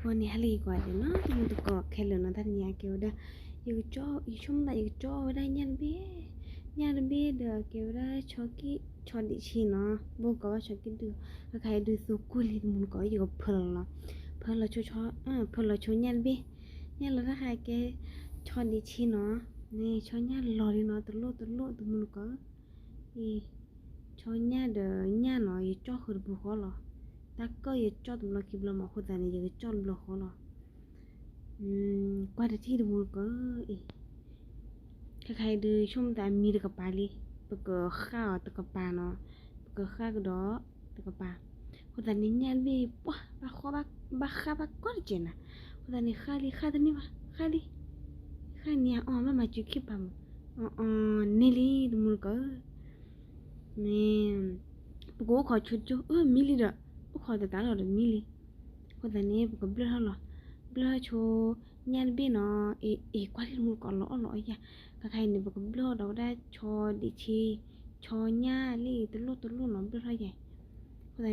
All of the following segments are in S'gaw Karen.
အဃိန့ၣ် ဟါလၢယကိးဂၤဒဲးနီၤ တမူတကိးခဲလၢာ်နီၤ တၢ်တနံၤအကဲဝဲဒၣ် ယကၠီ ယဆိကမိၣ်သး ယကၠီဝဲဒၣ်ညၣ်တဘ့ၣ်, ညၣ်တဘ့ၣ်ဒီးကဲဝဲဒၣ် ဆီကံၣ် ဆီဒံးဆ့နီၤ, ဘိၣ်ကီးဘၣ်ဆီကံၣ်ဒုး, အခါအံၤဒုးသိကိၢ်လံ တမူတကိး ယကဖၢလီၤလီၤ, ဖၢလီၤဆိ ဖၢလီၤဆိညၣ်တဘ့ၣ်, ညၣ်လီၤတၢ်ဃးကဲ ဆီဒံးဆ့နီၤ, န့ၣ် ဆီညၣ်လီၤလံနီၤ တလိၣ်တလိၣ် တမူတကိး အံၤ, ဆီညၣ်ဒီးညၣ်နီၤ ယကၠီဃုာ်တပူၤဃီလီၤ, တၢ်ကၢၢ်ယကၠီတဘျီခံဘျီမး အဃိသတးန့ၣ် ယကၠီတဘျီဃီလီၤ, ကွၢ်တထံၣ်တမူတကိးအံၤ, ခဲခါအံၤဒုး ဆိကမိၣ်သးမံတကပၤလံ, ပကဃၣ်အီၤတကပၤနီၤ, ပကဃၣ်ကဒီးတကပၤ, အဃိသတးန့ၣ် ညၣ်တဘ့ၣ်ပှၢ် ဘၣ်ဃၣ်ဘၣ်ကီတစဲးနၤ, အဃိသတးန့ၣ် ဃၣ်လံ ဃၣ်တန့ၢ်ဘၣ် ဃၣ်လံ, ဃၣ်န့ၣ်အီၤ ဘၣ်မၤစၢၤခံပၤမး, အီၤအီၤန့ၢ်လံ တမူတကိး န့ၣ်, ပကအိၣ်ခိးဆိကၠိ အၢ မံလံဒီး, အိၣ်ခိးတတးလီၤဒီးမံလံ, အဃိသတးန့ၣ် ပကဘျၢၣ်ထီၣ်လီၤ, ဘျၢၣ်ထီၣ်ဆိ ညၣ်တဘ့ၣ်နီၤ, အ့ အ့ ကွၢ်လံတမူတကိး လီၤအီၣ်လီၤအီၣ်ယၤ, ခဲခါအံၤန့ၣ် ပကဘျၢၣ်ထီၣ်ဒီးဝဲဒၣ်ဆီဒံးဆ့, ဆီညၣ်လံတလိၣ်တလိၣ်နီၤ ဘျၢၣ်ထီၣ်ယၤ, အဃိသတးန့ၣ် မံလံ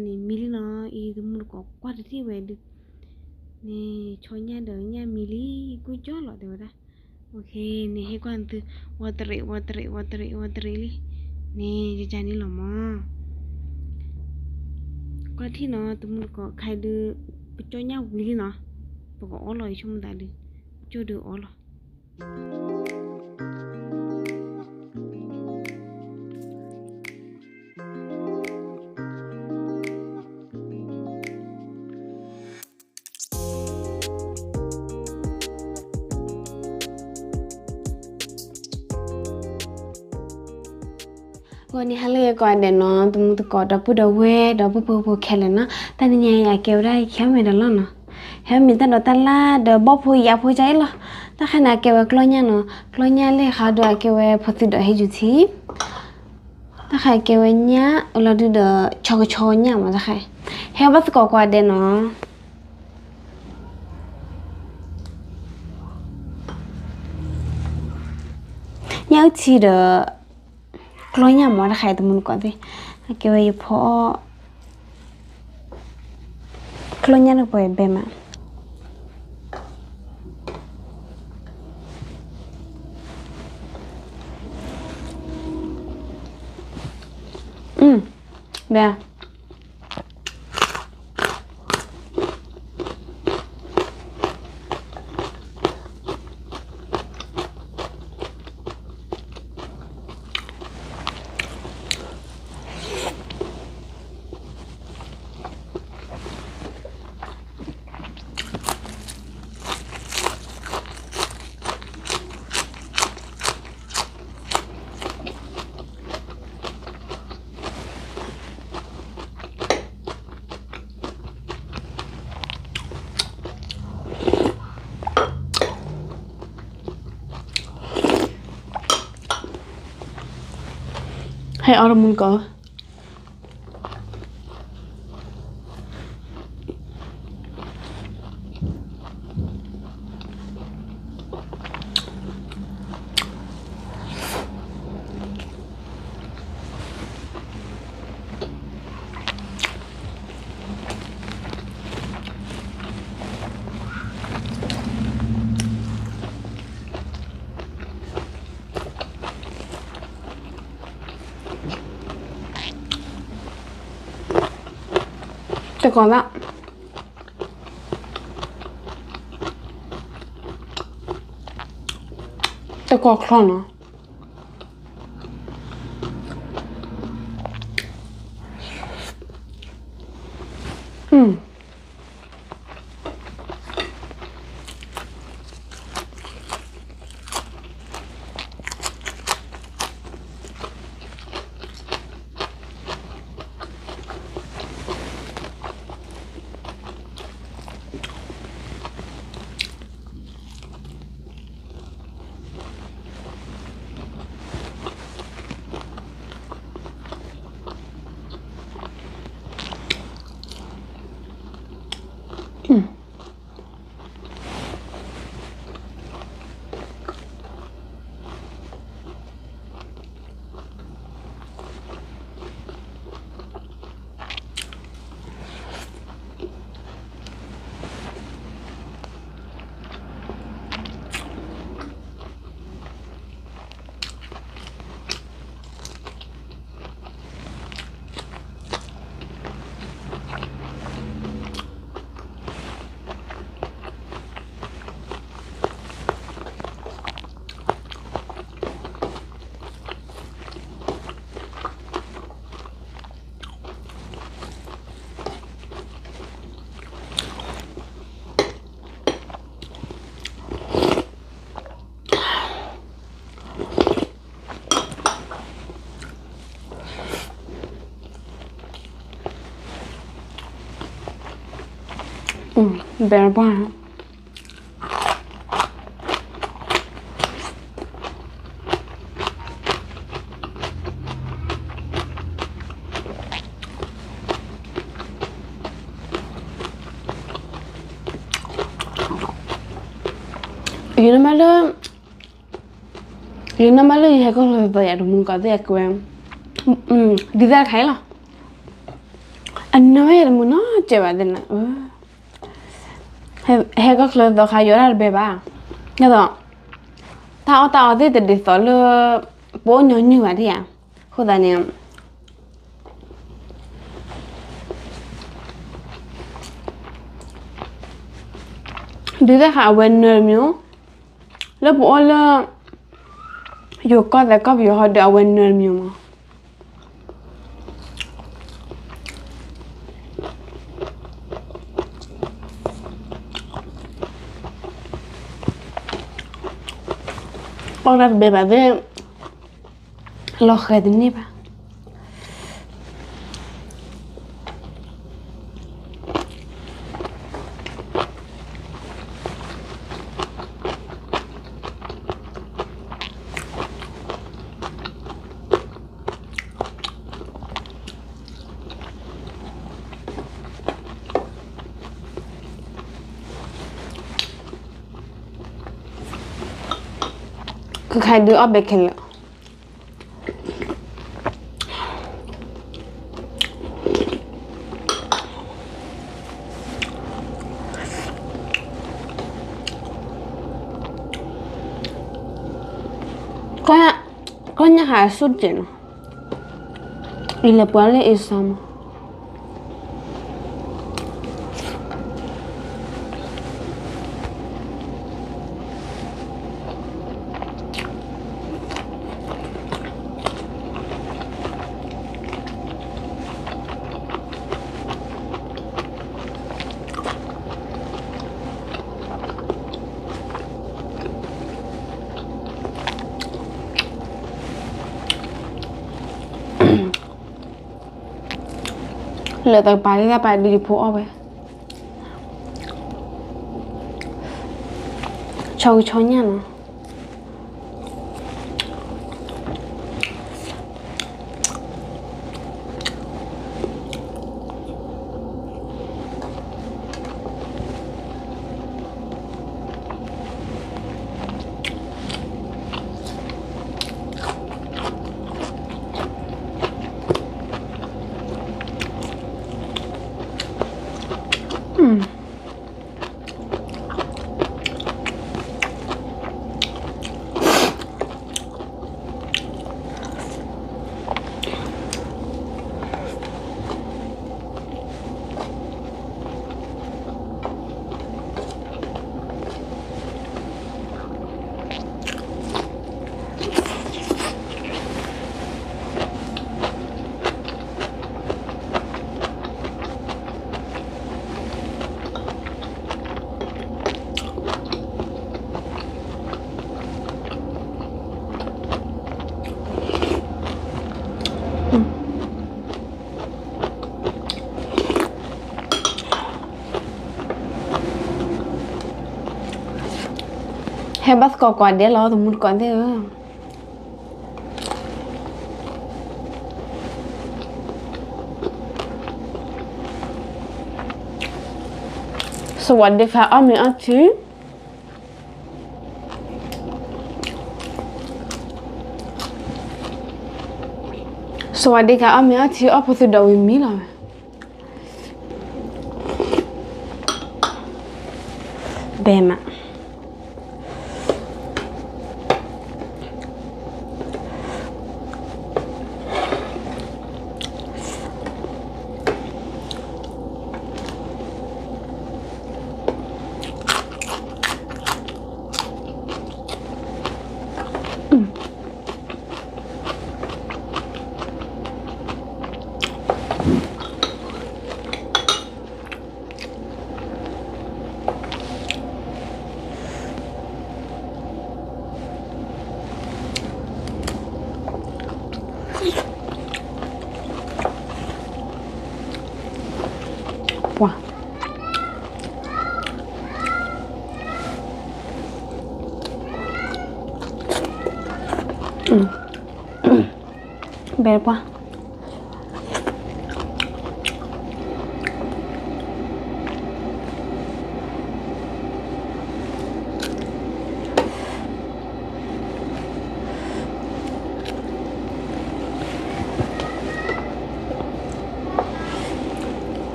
နီၤ, အံၤတမူတကိးကွၢ်တထံၣ်ဝဲဒုး န့ၣ် ဆီညၣ်ဒီးညၣ်မံလံ ကူကၠီလီၤတဲဝဲဒၣ်, န့ၣ်ဟ့ၣ်ကွၢ်သု, ဝီတရံး ဝီတရံး ဝီတရံး ဝီတရံးလံ, န့ၣ် ယကန့ၣ်လီၤမး, ကွၢ်ထံၣ်နီၤ တမူတကိး ခဲဒုး ပကၠီညၣ်ဝံၤလံနီၤ, ပကအီလီၤ ယဆိကမိၣ်သးဒုး, ကၠိဒုးအီလီၤ ဂီၤနံၤဟါလၢယကိးဂၤဒဲးနီၤ တမူတကိး ဒီပုၢ်ဒီဝဲၢ် ဒီပုၢ်ဖိဖိခဲလၢာ်နီၤ, တနံၤညါအံၤ အကဲဝဲဒၣ် ဟဲမ့ၢ်ဒီးလီၢ်နီၤ, ဟဲမ့ၢ်တၢ်ဒီးတၢ်လၢ်ဒီးဘီၣ်ဖိယၣ်ဖိကအံၤလီၤ, တၢ်ဃါန့ၣ် အကဲဝဲကျီၢ်ညၣ်နီၤ, ကျီၢ်ညၣ်လၢဃးဒီးအကဲဝဲဖိသံဒီးဟဲယူၤထံ တၢ်ဃါကဲဝဲညၣ်အလီၤဒုဒီး ဆီကဆီညၣ်မးတၢ်ဃါ, ဟဲဘၣ်သကိးကိးဂၤဒဲးနီၤ, ညၣ်အုၣ်ထံဒီး ကျီၢ်ညၣ်မးတၢ်ဃါ တမူတကိးသ့ၣ်, အကဲဝဲယဖီအီၣ် ကျီၢ်ညၣ်တပှဲၤဘဲမး, ဘဲ ဟဲအီၣ်တမူတကိး တကိးဘၣ် တကိးချီနီၤ. ဘဲပှၢ် ယနမ့ၢ်လၢ ယနမ့ၢ်လၢယဟဲကီၢ်ချၢသီယၤတမူကီၢ်သ့ၣ်အကဝဲ ဒ်သိးတခါအံၤလီၤ. အနၢ်ဝဲယၤတမူနီတစဲးဘၣ်သ့ၣ်နၤ, ဟဲကီၢ်ချၢသီခါယီၤတၢ်တဘဲဘၣ်. ဒ်သိး တၢ်အီၣ်တၢ်အီသ့ၣ်တဒ်သိးလၢ ပအိၣ်ညီနုၢ်ဘၣ်ဒ်ဧါ. အဃိသတးန့ၣ် ဒ်သိးတခါအဝဲနၢၤတမံၤ, လၢပအိၣ်လၢ ယိၤကီၢ်သဲးကီၢ်ပယီၤဟီဒီးအဝဲနၢၤတမံၤမး. အီၣ်တၢ်တဘဲဘၣ်သ့ၣ် လီၤဃဲၤတန့ၢ်ဘၣ်. ကခါဒုးအီၣ်ဘဲခဲလၢာ် ကီၢ်ညါဟးဆူၣ်တကဲးနီၤ, အံၤလဲၤပှၤလၢအ့စါမး. လၢတကပၤလၢတၢ်ပာ်ဒုးယဖိအီၣ်ဝဲ, ဆီကဆီညၣ်နီၤ. ဟဲဘၣ်သကိးကွၢ်ဒဲးလီၤ တမူတကိးသ့ၣ်ဧၢ. စဝးဒ့ခါ အီၣ်မ့ၤအီထံ, စဝးဒ့ခါ အီၣ်မ့ၤအီထံ အီၣ်ဖိသုဒီးဝံၤမံလီၤ. ဘဲမး. ဘဲပှၤ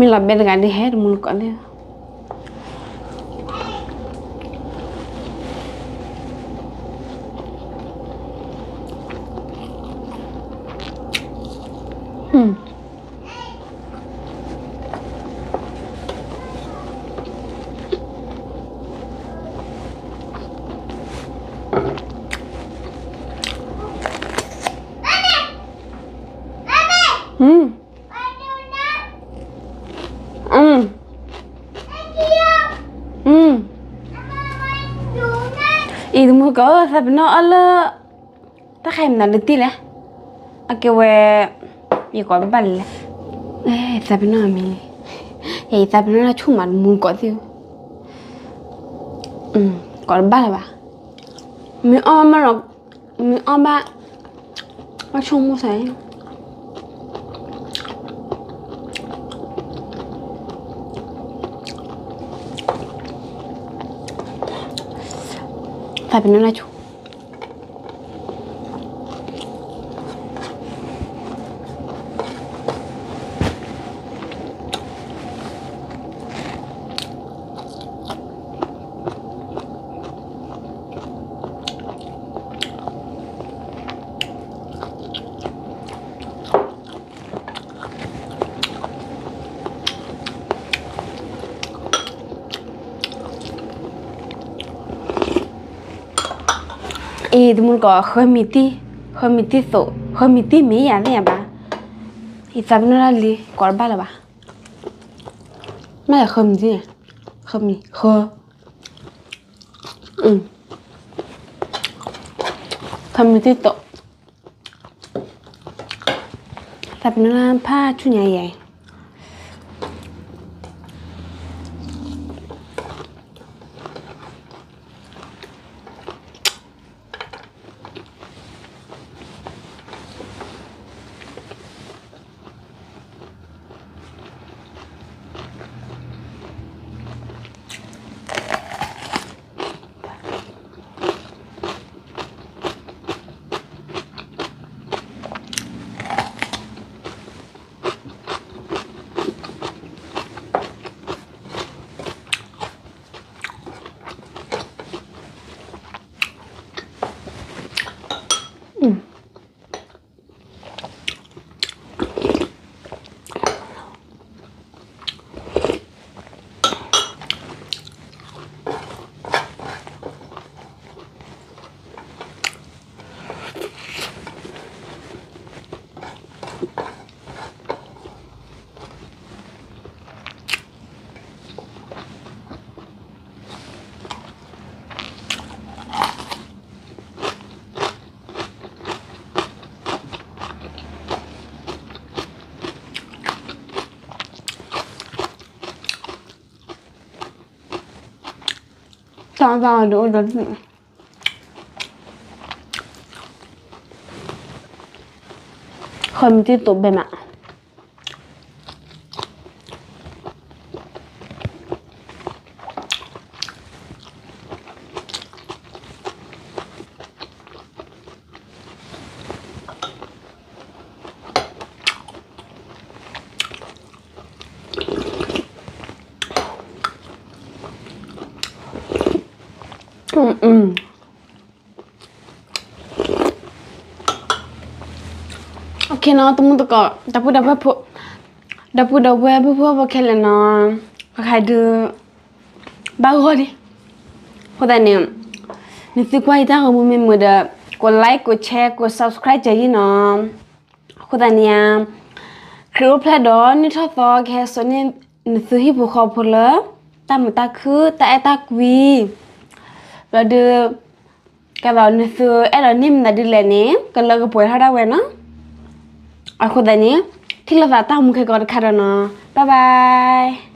မ့ၢ်လီၤဘဲတဂၤဒ်ဟဲတမူတကိးသ့ၣ် အံၤ တမူတကိး သးပ့ၤနီၣ်အီၣ်လၢ တၢ်ခါအံၤမနုၤလၢတံၢ်လဲၣ်, အကဲဝဲ ယကိးဘၣ်လံလဲၣ်, သးပ့ၤနီၣ်မံၤလံ, ယသးပ့ၤနီၣ်တၢ်ဆူၣ်မးတမူတကိးသ့ၣ်ဧၢ, ကိးတဘၣ်လၢၤဘၣ်, မ့ၢ်အီၣ်မးဒီး မ့ၢ်အီၣ်ဘၣ် ဘၣ်ဆိကမိၣ်စ့ၢ် သးပ့ၤနီၣ်တၢ်ဆူၣ် အံၤ တမူတကိး ဃၢမံၤတံၢ်, ဃၢမံၤတံၢ်သိး ဃၢမံၤတံၢ်မ့ၢ်ယၤသ့ၣ်ညါဘၣ်, ယသးပ့ၤနီၣ်တၢ်လံ ကိးတဘၣ်လၢၤဘၣ်, မ့ၢ်ဃၢမံၤတံၢ်, ဃၢမံၤ ဃၢ, ဃၢမံၤတံၢ်သိး သးပ့ၤနီၣ်ဖးဆူညါယဲၢ် တၢ်တၢ်ဒိၣ်ဒိၣ် ဃၢမံၤတံၢ်သိးဘဲမး OK နီၤ တမူတကိး ဒီပုၢ်ဒီဝဲၢ်ဖိ ဒီပုၢ်ဒီဝဲၢ်ဖိဖိဖိခဲလၢာ်နီၤ ခါခါဒုး ဘၣ်ဂီၢ်လံ အဃိသတးန့ၣ် နသုကွၢ်ယတၢ်ဂီၤမူမ့ၢ်မုာ်ဒီး ကိး like ကိး share ကိး subscribe ကဲယံနီၤ အဃိသတးန့ၣ် ခရံာ်အိၣ်ဖျဲၣ်ဒီးနံၣ်ထီၣ်သီကဟဲစိာ်န့ၢ်နသုဟံၣ်ဖိဃီဖိလၢ တၢ်မုာ်တၢ်ခုၣ် တၢ်အဲၣ်တၢ်ကွံ လီၤဒုး, ကဲသိးနသုအဲၣ်ဒိးန့ၢ်မနုၤဒ်လဲၣ်န့ၣ် ကလၢကပှဲၤထီၣ်ဒၣ်ဝဲနီၤ. အဃိသတးန့ၣ် ထံၣ်လိာ်သးတၢ်မူခဲကိးတခါဒီးနီၤ, bye bye.